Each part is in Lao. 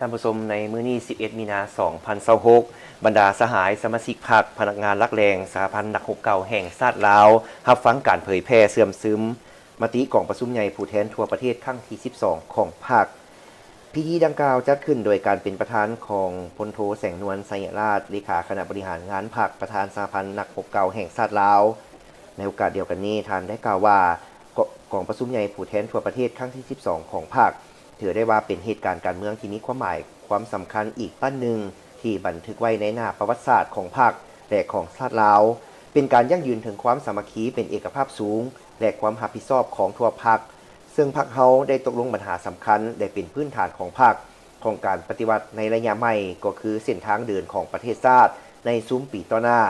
ທ່ານຜູ້ຊົມ, ໃນມື້ນີ້ ສິບເອັດ ມີນາ ສອງພັນຊາວຫົກ ບັນດາສະຫາຍສະມາຊິກພັກ, ພະນັກງານຫຼັກແຫຼ່ງ, ສະຫະພັນນັກຮົບເກົ່າແຫ່ງຊາດລາວ ຮັບຟັງການເຜີຍແຜ່ເຊື່ອມຊຶມມະຕິກອງປະຊຸມໃຫຍ່ຜູ້ແທນທົ່ວປະເທດຄັ້ງທີ ສິບສອງ ຂອງພັກ. ພິທີດັ່ງກ່າວຈັດຂຶ້ນໂດຍການເປັນປະທານຂອງ ພົນໂທ ແສງນວນ ໄຊຍະລາດ ເລຂາຄະນະບໍລິຫານງານພັກ, ປະທານສະຫະພັນນັກຮົບເກົ່າແຫ່ງຊາດລາວ. ໃນໂອກາດດຽວກັນນີ້, ທ່ານໄດ້ກ່າວວ່າ ກ- ກອງປະຊຸມໃຫຍ່ຜູ້ແທນທົ່ວປະເທດຄັ້ງທີ ສິບສອງ ຂອງພັກ ຖືໄດ້ວ່າເປັນເຫດການການເມືອງທີ່ມີຄວາມໝາຍຄວາມສຳຄັນອີກຄັ້ງໜຶ່ງ ທີ່ບັນທຶກໄວ້ໃນໜ້າປະຫວັດສາດຂອງພັກ ແລະ ຂອງຊາດລາວ, ເປັນການຢັ້ງຢືນເຖິງຄວາມສາມັກຄີເປັນເອກະພາບສູງ ແລະ ຄວາມຮັບຜິດຊອບຂອງທົ່ວພັກ, ເຊິ່ງພັກເຮົາໄດ້ຕົກລົງບັນຫາສຳຄັນ ແລະ ເປັນພື້ນຖານຂອງພັກ ຂອງການປະຕິວັດໃນໄລຍະໃໝ່ ກໍຄືເສັ້ນທາງເດີນຂອງປະເທດຊາດໃນຊຸມປີຕໍ່ໜ້າ,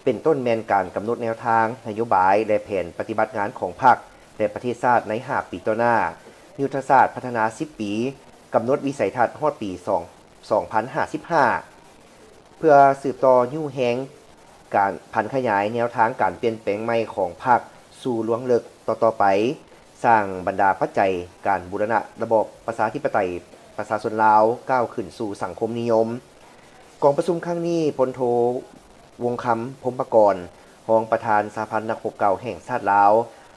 ເປັນຕົ້ນແມ່ນການກຳນົດແນວທາງ, ນະໂຍບາຍ ແລະ ແຜນປະຕິບັດງານຂອງພັກ ແລະ ປະເທດຊາດໃນຫ້າປີຕໍ່ໜ້າ, ຍຸດທະສາດພັດທະນາສິບປີ, ກຳນົດວິໄສທັດຮອດປີສອງ ສອງພັນຫ້າສິບຫ້າ ເພື່ອສືບຕໍ່ຍູ້ແຮງການຜັນຂະຫຍາຍແນວທາງການປ່ຽນແປງໃໝ່ຂອງພັກສູ່ລວງເລິກຕໍ່ໆໄປ, ສ້າງບັນດາປັດໄຈການບູລະນະລະບອບປະຊາທິປະໄຕປະຊາຊົນລາວ ກ້າວຂຶ້ນສູ່ສັງຄົມນິຍົມ. ກອງປະຊຸມຄັ້ງນີ້, ພົນໂທ ວົງຄຳ ພົມປະກອນ ຮອງປະທານສະຫະພັນນັກຮົບເກົ່າແຫ່ງຊາດລາວ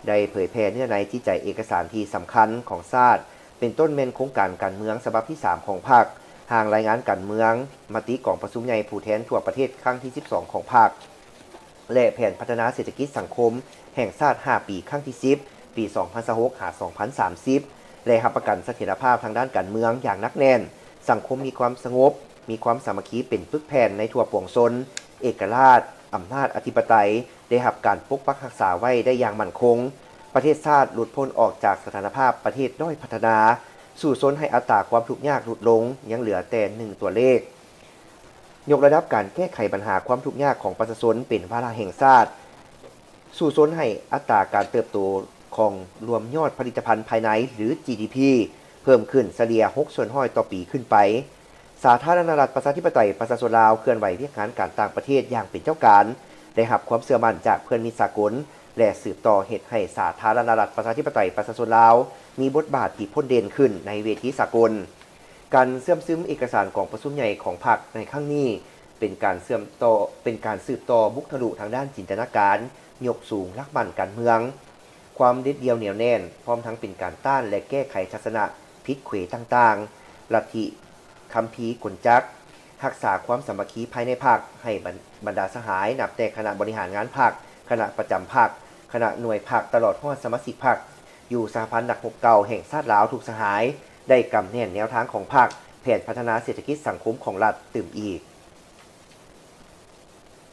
ໄດ້ເຜີຍແຜ່ເນື້ອໃນຈິດໃຈເອກະສານທີ່ສຳຄັນຂອງຊາດ, ເປັນຕົ້ນແມ່ນໂຄງການການເມືອງສະບັບທີສາມຂອງພັກ, ຮ່າງລາຍງານການເມືອງ, ມະຕິກອງປະຊຸມໃຫຍ່ຜູ້ແທນທົ່ວປະເທດຄັ້ງທີ ສິບສອງ ຂອງພັກ ແລະ ແຜນພັດທະນາເສດຖະກິດສັງຄົມແຫ່ງຊາດຫ້າປີຄັ້ງທີ ສິບ ປີສອງພັນຊາວຫົກ ຫາ ສອງພັນສາມສິບ ແລະ ຮັບປະກັນສະຖຽນລະພາບທາງດ້ານການເມືອງຢ່າງໜັກແໜ້ນ, ສັງຄົມມີຄວາມສະຫງົບ, ມີຄວາມສາມັກຄີເປັນປຶກແຜ່ນໃນທົ່ວປວງຊົນ, ເອກະລາດ, ອຳນາດອະທິປະໄຕ ໄດ້ຮັບການປົກປັກຮັກສາໄວ້ໄດ້ຢ່າງໝັ້ນຄົງ, ປະເທດຊາດຫຼຸດພົ້ນອອກຈາກສະຖານະພາບປະເທດດ້ອຍພັດທະນາ, ສູ້ຊົນໃຫ້ອັດຕາຄວາມທຸກຍາກຫຼຸດລົງ, ຍັງເຫຼືອແຕ່ໜຶ່ງຕົວເລກ. ຍົກລະດັບການແກ້ໄຂບັນຫາຄວາມທຸກຍາກຂອງປະຊາຊົນເປັນວາລະແຫ່ງຊາດ, ສູ້ຊົນໃຫ້ອັດຕາການເຕີບໂຕຂອງລວມຍອດຜະລິດຕະພັນພາຍໃນ ຫຼື ຈີດີພີ ເພີ່ມຂຶ້ນສະເລ່ຍ ຫົກສ່ວນຮ້ອຍຕໍ່ປີຂຶ້ນໄປ. ສາທາລະນະລັດປະຊາທິປະໄຕປະຊາຊົນລາວ ເຄື່ອນໄຫວວຽກງານການຕ່າງປະເທດຢ່າງເປັນເຈົ້າການ, ໄດ້ຮັບຄວາມເຊື່ອໝັ້ນຈາກເພື່ອນມິດສາກົນ ແລະ ສືບຕໍ່ເຮັດໃຫ້ສາທາລະນະລັດປະຊາທິປະໄຕປະຊາຊົນລາວ ມີບົດບາດທີ່ພົ້ນເດັ່ນຂຶ້ນໃນເວທີສາກົນ. ການເຊື່ອມຊຶມເອກະສານກອງປະຊຸມໃຫຍ່ຂອງພັກໃນຄັ້ງນີ້ ເປັນການເຊື່ອມຕໍ່ ເປັນການສືບຕໍ່ບຸກທະລຸທາງດ້ານຈິນຕະນາການ, ຍົກສູງຫຼັກໝັ້ນການເມືອງ, ຄວາມເດັດດ່ຽວໜຽວແໜ້ນ, ພ້ອມທັງເປັນການຕ້ານ ແລະ ແກ້ໄຂທັດສະນະຜິດເຂວຕ່າງໆ, ລັດທິຄຳພີກົນຈັກ, ຮັກສາຄວາມສາມັກຄີພາຍໃນພັກ, ໃຫ້ບັນ ບັນດາສະຫາຍ ນັບແຕ່ຄະນະບໍລິຫານງານພັກ, ຄະນະປະຈຳພັກ, ຄະນະໜ່ວຍພັກ ຕະຫຼອດຮອດສະມາຊິກພັກ ຢູ່ສະຫະພັນນັກຮົບເກົ່າແຫ່ງຊາດລາວທຸກສະຫາຍ ໄດ້ກຳແໜ້ນແນວທາງຂອງພັກ, ແຜນພັດທະນາເສດຖະກິດສັງຄົມຂອງລັດຕື່ມອີກ.